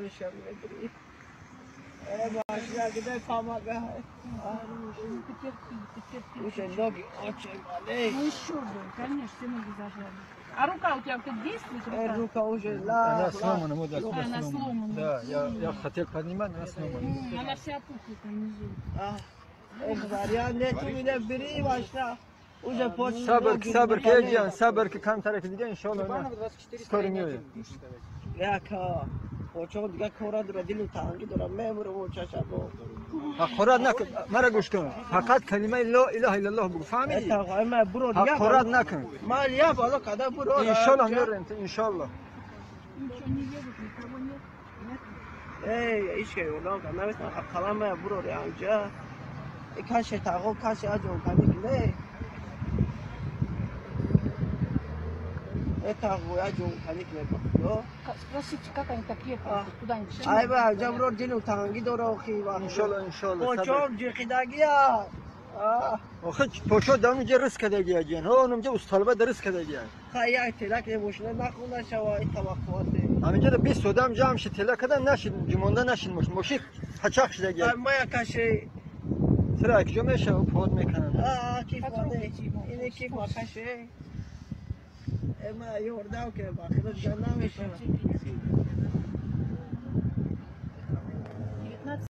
мешам мебри. Машина где помогает? Ты терпи, ты терпи. Уже ноги очень болят. Ну еще бы, конечно, все ноги зажали. А рука у тебя как действует? Рука? Рука уже Она сломана, вот отсюда Она сломана. Да, я хотел поднимать, она сломана. Она вся опухла там внизу. Вариант нет, у меня бери машина. Уже почти. Сабр, сабр, кеджан, сабр, ки камтар ки дига иншаллоҳ. Скоро меоем. Яка. Почон дига кора дора, дилу танги дора, мемурам чашабо. Ҳақорат накун, мара гӯш кун. Фақат калимаи ло илаҳа иллаллоҳ бугу, фаҳмидӣ? Ҳақорат накун. Ман я бало када буро. Иншаллоҳ мерем, иншаллоҳ. Ничего не едут, никого нет. Нет. Эй, ишке улам кана қалама буро анҷа. Каше таго каше аҷон кани не. Это я джон кани не. Спросите, как они так ехали, куда-нибудь. Ай ба ҷамро дилу танги дора хи ва. Иншаллоҳ, иншаллоҳ. Почон ҷиқидагия. Охи почо дар онҷа риск кардагия ҷан. Ҳо онҷа усталба дар риск кардагия. Ха як телак не мошина нахонда шава и таваққуоте. Ҳаминҷа 20 одам ҷамъ шид тела кардан нашид, ҷумонда нашид мошин. Мошин ҳачақ шидагия. Ма як каше. Чаро якҷо мешава под мекунанд. А киф мане. Ине киф ма каше. Ма ёрдам ке ба худо ҷанна мешава.